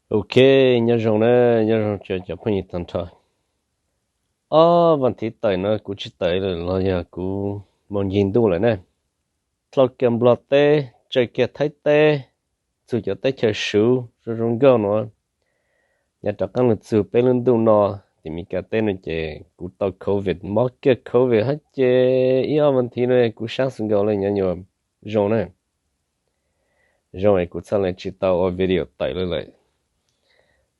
Ok, nyob zoo na, nyob zoo tso cov phooj ywg tag nrho. Ob vas thiv tawm no kuv tsis tawm lawm los yog kuv mus ncig ntuj lawm na. Dlhau kiag Nplog teb, tsawg kiag Thaib teb, txug cov teb chaws Suav zoo zoo nkauj no. Nyob rov qaab lug txug peb lub ntuj no, tim Meskas teb no ces kuv tau covid, mob kiag covid hab ces ib ob vas thiv no kuv sab xus nkaus le nyob nyuas zoo na. Zoo es kuv txhaj le tsis tau ua video tawm le lawm.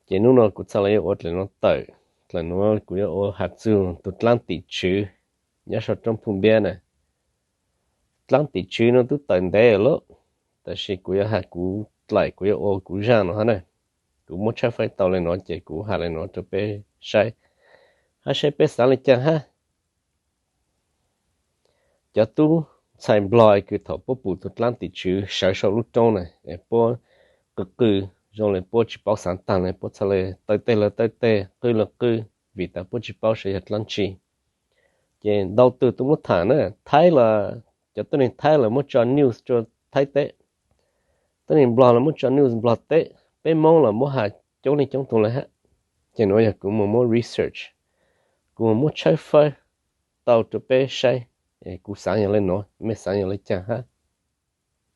Ces hnub no kuv txhaj le yuav ua dlaim no tawm. Dlaim nuav kuv yuav ua has txug tug dlaab tim tswv nyob sau roob Phuj Npiab na. Dlaab tim tswv no tub tawm ntev lawm, tab sis kuv yuav has kuv dlaim kuv yuav ua kuv zaaj no hab na. Kuv muab tshawb fawb tau le no ces kuv has le no rau peb saib, hab saib peb xaav le caag hab. Cov tub ntxhais Nplog es kws thaum puab pum tug dlaab tim tswv sawv sau lub roob na es puab qw qw zoo le puab tsis paub xaav taag le puab txhaj le taw teg lawv taw teg qw lawv qw, vim tas puab tsis paub saib yog dlaab tsi. Ces ntau tug tub muab tham na, Thaib los, cov tuab neeg Thaib los muab tso news rua Thaib teb, tuab neeg Nplog los muab tso news Nplog teb, peb Moob los muab has coob leej coob tug le hab. Ces nuav yog kuv mus muab research, kuv mus muab tshawb fawb tau rua peb saib, kuv xaav yog le nuav, mej xaav yog le caag hab.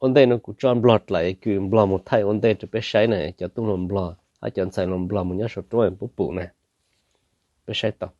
Ua ntej nuav kuv tso Nplog dlaim kws Nplog mus thaij ua ntej rua peb saib na, cov tub hluas Nplog hab cov ntxhais hluas Nplog mus nyob sau roob puab pum na, peb saib tau.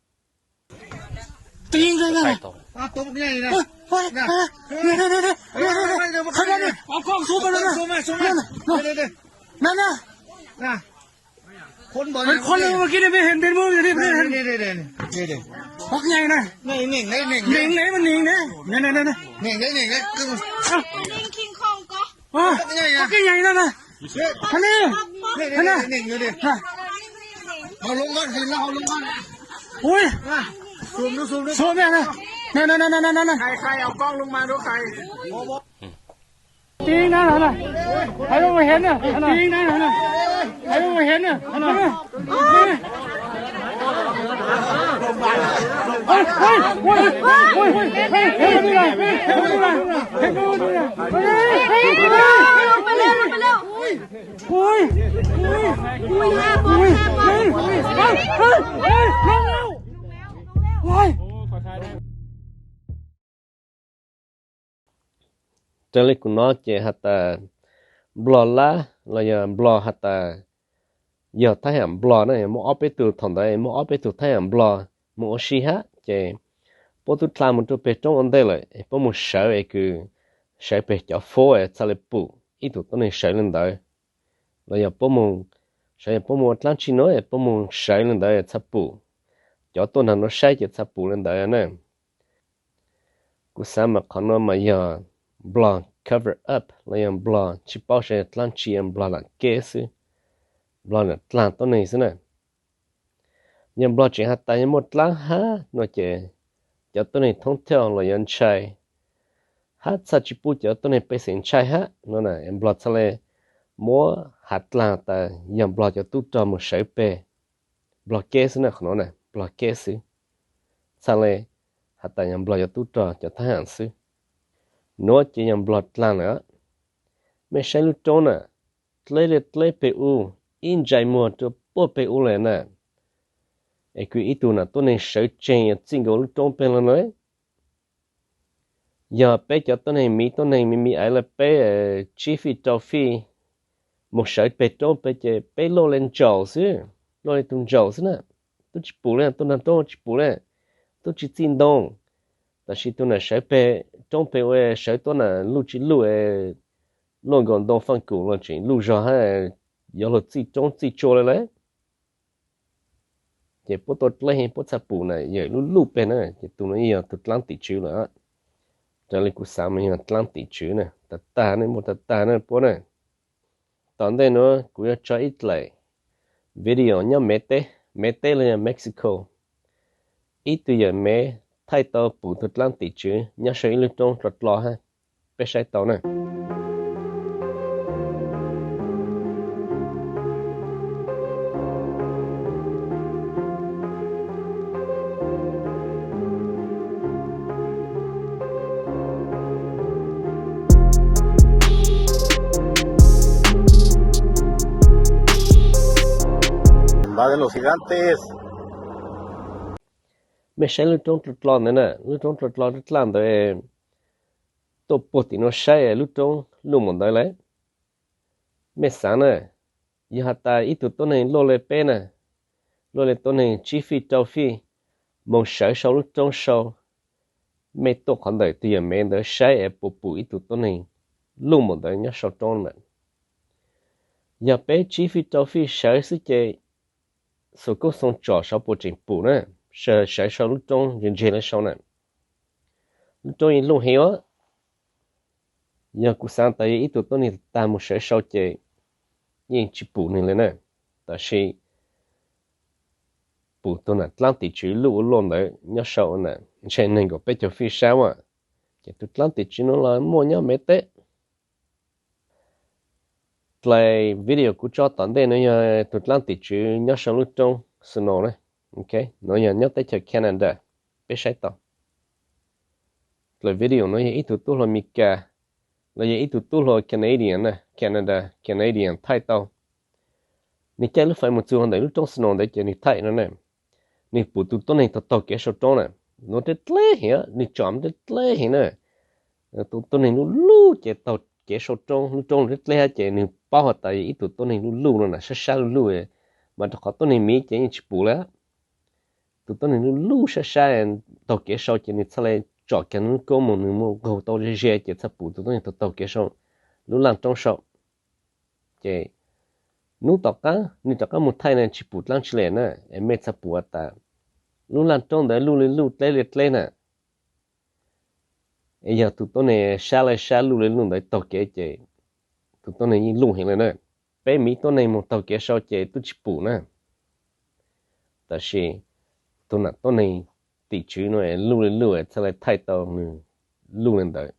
Raws li kuv nov ces has tas Nplog lab los yog Nplog has tas yog thab ham Nplog na, muaj ob peb tug, thaum ntawd muaj ob peb tug thab ham Nplog mus ua si hab ces puab tub dlha mus rua peg roob ua ntej lawm es puab mus sawv es kws sawv peg cov foob es txhaj le pum ib tug tuab neeg sawv le ntawd, los yog puab mus sawv yog puab mus ua dlaab tsi nuav es puab mus sawv le ntawd txhaj pum, cov tuaj nrag nuav saib ces txhaj pum le ntawd na. Kuv xaav mas qhov nuav mas yog Nplog cover up los yog Nplog tsis paub saib yog dlaab tsi, Nplog lam keb xwb, Nplog lam dlaag tuab neeg xwb na. Yog Nplog tseem has tas yog muaj dlaab hab no ces cov tuab neeg thoob thawj los yuav ntshai hab txhaj tsis pub cov tuab neeg pej xeem ntshai hab no na, Nplog txhaj le muab has dlaag tas yog Nplog cov tub rog mus sawv peg. Nplog keb xwb na, qhov nuav na Nplog keb xwb, txhaj le has tas yog Nplog cov tub rog cov thab ham xwb. Nuav ces yog Nplog dlaag lawm. Mej saib lub roob na, dleb le dleb peg u, ib ntsais muag rua puag peg u le na. Es kws ib tug nam tuab neeg sawv tsees yog txij nkaus lub roob peg le na. Yog peb cov tuab neeg miv tuab neeg me me aiv le peb tsib fij rau fij mus sawv peg roob peg ces peb luaj le ntsaum xwb, luaj le tug ntsaum xwb na. Tub tsis pum le, tub nrag roob tsis pum le, tub tsis txij ntoo. Tab sis tug nam sawv peg roob peg ua sawv tuab nam luj tsis luj, luaj nkaus ntoo faaj kum los tseem luj zog hab, yuav luag txij roob txij tsua le lawm. Ces puab tuaj dleb heev puab txhaj pum na, yawm lub luj peg na, ces tug nuav yog tug dlaab tim tswv lawm. Raws li kuv xaav mas yog dlaab tim tswv na, tag tag ne, muaj tag tag na puab na. Tom ntej nuav kuv yuav tso ib dlaim video nyob Mev teb, Mev teb los yog Mexico. Ib tug yawm Mev thaij tau pum tug dlaab tim tswv nyob sau ib lub roob dlo dlo hab. Peb saib tau na. Los gigantes. Mej saib lub roob dlo dlo ntawd na, lub roob dlo dlo dlaj ntawd, tuaj puag tim no saib lub roob luj npaum ntawd lawm. Mej xaav na, yog has tas ib tug tuab neeg luaj le peb na, luaj le tuab neeg tsib fij rau fij, moog sawv sau lub roob sau, mej tuaj qhov ntawm tug yawm mev ntawd saib es puas pum ib tug tuab neeg luj npaum ntawd nyob sau roob lawm. Yog peb tsib fij rau fij sawv xwb ces xuas koob xoos tsom saib puas tseem pum na, sawv sau lub roob ntse ntse le sau na. Lub roob yeej luj heev os. Yog kuv xaav tas yog ib tug tuab neeg tag mus sawv sau ces yeej tsis pum nws le na. Tab sis pum tug nam dlaab tim tswv luj ua luaj ntawd nyob sau na, ntshe neeg nkaum peb caug fij sab as. Ces tug dlaab tim tswv nuav los muaj nyob Mev teb. Dlej video kuv tso tom ntej nuav yog tug dlaab tim tswv nyob sau lub roob snow na. Nuav yog nyob teb chaws Canada, peb saib tau. Dlej video nuav yog ib tug tub hluas Meskas, los yog ib tug tub hluas Canadian na, Canada, Canadian thaij tau. Nwg caij lub fais mus txug ntawm lub roob snow ntawd ces nwg thaij no na. Nwg pum tug tuab neeg taug taug kev sau roob na. Nuav dleb dleb heev, nwg tsom dleb dleb heev na. Tug tuab neeg luj luj ces taug kev sau roob, lub roob dleb dleb hab ces nwg paub has tas yog ib tug tuab neeg luj luj no na, sab sab luj luj, mas rau qhov tuab neeg miv ces yeej tsis pum le. Tug tuab neeg luj luj sab sab taug kev sau ces nwg txhaj le tsom kiag nwg lub koob moog, nwg muaj nqug tau ze ze ces txhaj pum tug tuab neeg taug taug kev sau lub laj roob sau. Ces nub tom qaab nwg rov qaab mus thaij na tsis pum dlaab tsi le na, es mej txhaj pum has tas lub laj roob ntawd luj le luj dleb le dleb na. Es yog tug tuab neeg sab le sab luj le luj ntawd taug kev ces tug tuab neeg yeej luj heev le na. Peb miv tuab neeg moog taug kev sau ces tub tsis pum na. Tab sis tug nam tuab neeg tim tswv nuav luj le luj txhaj le thaij tau nwg luj le ntawd.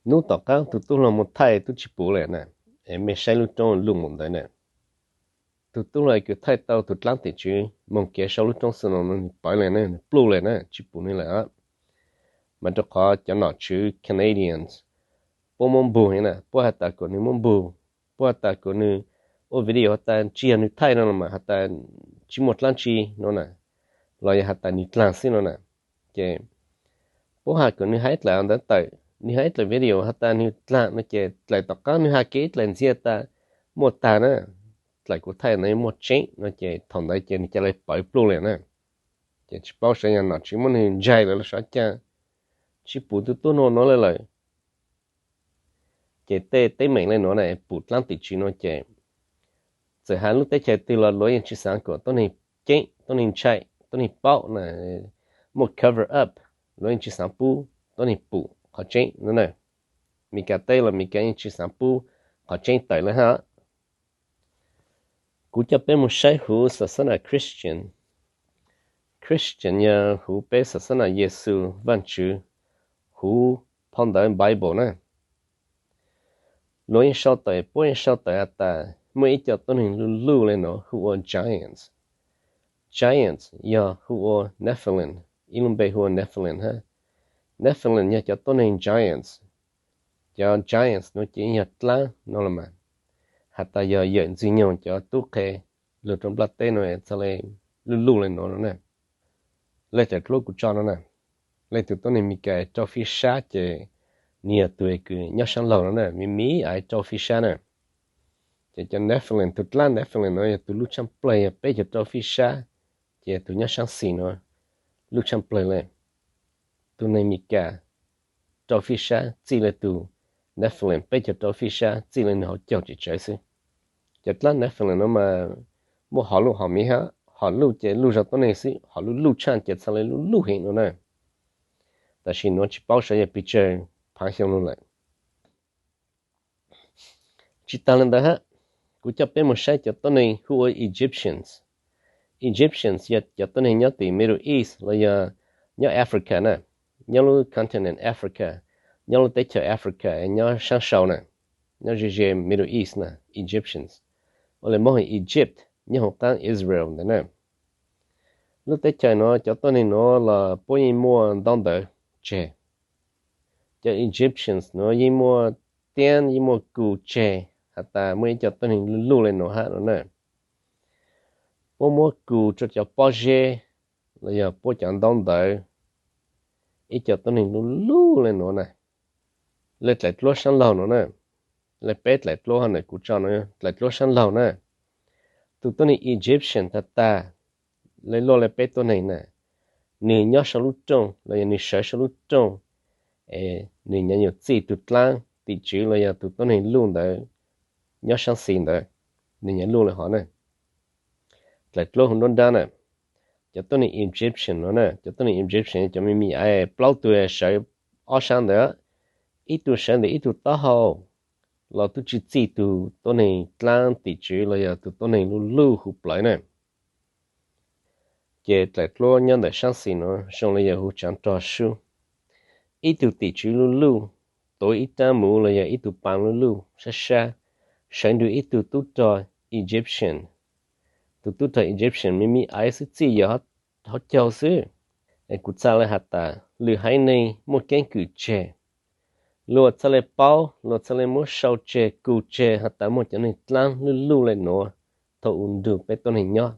Nub tom qaab tug tub hluas mus thaij tub tsis pum le na. Es mej saib lub roob luj npaum ntawd na. Tug tub hluas kws thaij tau tug dlaab tim tswv moog kev sau lub roob snow no nwg pawv le na, nwg pluj le na, tsis pum nwg lawm. Mas rau qhov cov nom tswv Canadians puab muab npug heev na, puab has tas kom nwg muab npug, puab has tas kom nwg ua video has tas tsis yog nwg thaij no los mas has tas tsis muaj dlaab tsi no na, los yog has tas nwg dlaag xwb no na. Ces puab has kom nwg hais dlaim ntawd tawm, nwg hais dlaim video has tas nwg dlaag no ces dlaim tom qaab nwg has kev ib dlaim ntxiv tas muaj tag na, dlaim kuv thaij ntawd muaj tseeb no ces thaum ntawd ces nwg ca le pawv pluj le na. Ces tsis paub sav yog nom tswv muab nwg ntsais lawm los sav caag, tsis pum tug tub hluas nuav le lawm. Ces tej teeb meem le nuav na, pum dlaab tim tswv nuav ces txawm has lub teb chaws twg los luag yeej tsis xaav kom tuab neeg ceeb, tuab neeg ntshai, tuab neeg paub na, muaj cover up, luag yeej tsis xaav pub tuab neeg pum qhov tseeb no na. Meskas teb los Meskas yeej tsis xaav pub qhov tseeb tawm le hab. Kuv coj peb mus saib huv xaxana Christian. Christian yog huv peb xaxana Yexus Vaajtswv, huv phau ntawv Bible na. Luag yeej sau tawm, puab yeej sau tawm has tas muaj ib co tuab neeg luj luj le nuav hu ua giants. Giants yog hu ua Nephilim, ib lub npe hu ua Nephilim hab. Nephilim yog cov tuab neeg giants. Cov giants nuav ces yog dlaab no los mas, has tas yog yawm Ntxwg Nyoog cov tub qhe lug rau nplaj teb nuav txhaj le luj luj le nuav no na. Lej tawm dluab kuv tso no na, lej tug tuab neeg Meskas rau fij sab ces nwg yog tug kws nyob saab laug no na, miv miv aiv rau fij sab na. Ces cov Nephilim, tug dlaab Nephilim nuav yog tug luj tshaaj plawg, yog peb caug rau fij sab, ces yog tug nyob saab xis nuav luj tshaaj plawg le. Tug neeg Meskas rau fij sab txij le tug Nephilim peb caug rau fij sab txij le nwg hauv caug tsis tsawv xwb. Cov dlaab Nephilim nuav mas muaj hom luj hom miv hab, hom luj ces luj zog tuab neeg xwb, hom luj luj tshaaj ces txhaj le luj luj heev no na. Tab sis nuav tsis paub sav yog pes tsawg phaav xyoo lug lawm. Tsis taag le ntawd hab, kuv coj peb mus saib cov tuab neeg hu ua Egyptians. Egyptians yog cov tuab neeg nyob tim Middle East los yog nyob Africa na, nyob lub continent Africa, nyob lub teb chaws Africa nyob saab sau na, nyob ze ze Middle East na, Egyptians. Ua le muab hu Egypt nyob huv qaab Israel ntawd na. Lub teb chaws nuav cov tuab neeg nuav los puab yeej muaj ntaub ntawv tseg. Cov Egyptians nuav yeej muaj tiab yeej muaj kws tseg has tas muaj ib co tuab neeg luj luj le nuav hab no na. puab muab kus rua cov pob zeb los yog puab cov ntaub ntawv, ib co tuab neeg luj luj le nuav na. Le dlaim dluab saab laug nuav na, le peb dlaim dluab hov ntawm kuv tso nuav dlaim dluab saab laug na. Tug tuab neeg Egyptian tag tag, le luaj le peb tuab neeg na, nwg nyob sau lub rooj los yog nwg sawv sau lub rooj, es nwg nyuam nyuam txij tug dlaab tim tswv los yog tug tuab neeg luj ntawd nyob saab xis ntawd, nwg nyuam luj le hov na. Dlaim dluab hu nruab nrab na, cov tuab neeg Egyptian nuav na, cov tuab neeg Egyptian cov me me aiv plaub tug sawv ob sab ntawd, ib tug sawv ntawm ib tug taub hau, los tub tsi txij tug tuab neeg dlaab tim tswv los yog tug tuab neeg luj luj huv plawv na. Ces dlaim dluab nyob ntawm saab xis nuav zoo le yog huv tsaav rog sub. Ib tug tim tswv luj luj tuav ib raab muv los yog ib tug paa luj luj sab sab, sawv nrug ib tug tub rog Egyptian. Tug tub rog Egyptian me me aiv xwb txij yog hov caug xwb. Es kuv txhaj le has tas lwm haiv neeg muaj keeb kwm tseg, luag txhaj le paub, luag txhaj le muab sau tseg, kus tseg has tas muaj cov neeg dlaab luj luj le nuav thaum u nrug peb tuab neeg nyob.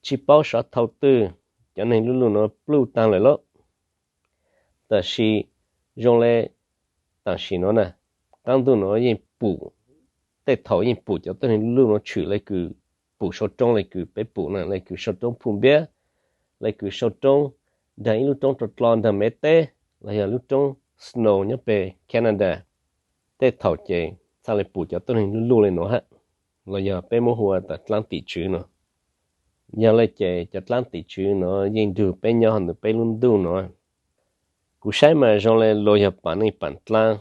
Tsi paub xyov thaum twg cov neeg luj luj nuav pluj taag lawm lauj. Tab sis zoo le tam sim nuav na, qaab ntuj nuav yeej pum, tej thaum yeej pum cov tuab neeg luj luj nuav tshwm le kws pum sau roob le kws peb pum na, le kws sau roob Phu Npiab, le kws sau roob nraag ib lub roob rau dlo nraag Mev Teb, los yog lub roob snow nyob peg Canada. Tej thaum ces txhaj le pum cov tuab neeg luj luj le nuav hab, los yog peb muab hu ua tas dlaab tim tswv nuav. Yog le ces cov dlaab tim tswv nuav yeej nrug peb nyob hov ntawm peb lub ntuj nuav. Kuv saib mas zoo le luag yog paam neej paam dlaab,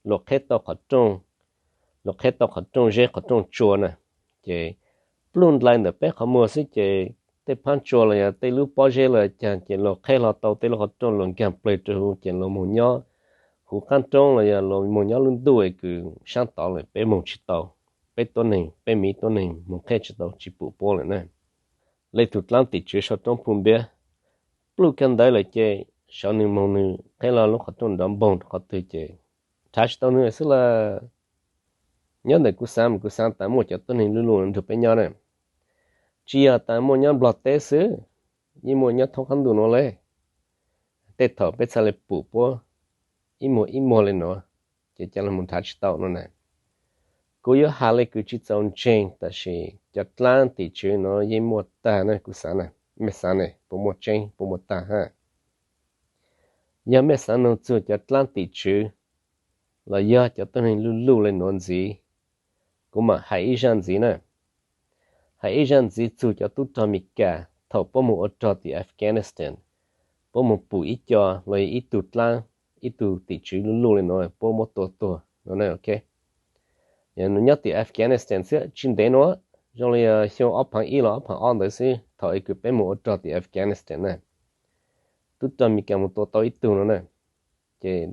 luag qheb tau qhov rooj, luag qheb tau qhov rooj zeb qhov rooj tsua na, ces pluj ndlais ntawm peb qhov muag xwb ces tej phaab tsua los yog tej lub pob zeb los caag ces luag qheb hlo tau tej lub qhov rooj luag nkaag plawg rua huv ces luag moog nyob huv qaab roob los yog luag moog nyob lub ntuj es kws saab tod lawm peb moog tsi tau, peb tuab neeg, peb miv tuab neeg moog qheb tsi tau tsi pum puab lawm na. Le tug dlaab tim tswv sau roob Phu Npiab, pluj kawg ntawd lawm ces xyov nwg moog nwg qheb hlo lub qhov rooj nrov npoog rua qhov twg ces nrhav tsi tau nwg xwb lawm. Nyob ntawm kuv xaav mas kuv xaav tas muaj cov tuab neeg luj luj nrug peb nyob na. Tsi yog tas muaj nyob Nplog teb xwb, yeej muaj nyob thoob qaab ntuj nuav le. Tej thaum peb txhaj le pum puab ib muag ib muag le nuav, ces ca le moog nrhav tsi tau no na. Kuv yuav has le kws tsi txaus ntseeg tab sis cov dlaab tim tswv nuav yeej muaj tag na kuv xaav na. Mej xaav ne, puas muaj tseeb puas muaj tag hab? Yog mej xaav nug txug cov dlaab tim tswv los yog cov tuab neeg luj luj le nuav ntxiv, kuv mam hais ib zaj ntxiv na. Hais ib zaj ntxiv txug cov tub rog Mes Kas thaum puab moog ua rog tim Afghanistan, puab moog pum ib co los yog ib tug dlaab, ib tug tim tswv luj luj le nuav puab muab tua tuag no na, ok. Nyob tim Afghanistan xwb tsi ntev nuav, zoo le yog xyoo ob phaav ib los ob phaav ob ntawd xwb thaum es kws peb moog ua rog tim Afghanistan na, tub rog Mes Kas moog tua tau ib tug no na. Ces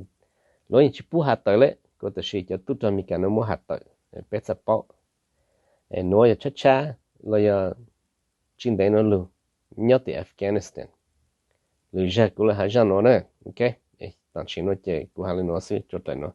luag yeej tsi pub has tawm le kuv tab sis cov tub rog Mes Kas nuav muab has tawm, peb txhaj paub. Nuav yog tshab tshab los yog tsi ntev nuav lug nyob tim Afghanistan. Lwm zag kuv le has zaj nuav na, ok. Tam sim nuav ces kuv has le nuav xwb rua dlaim nuav.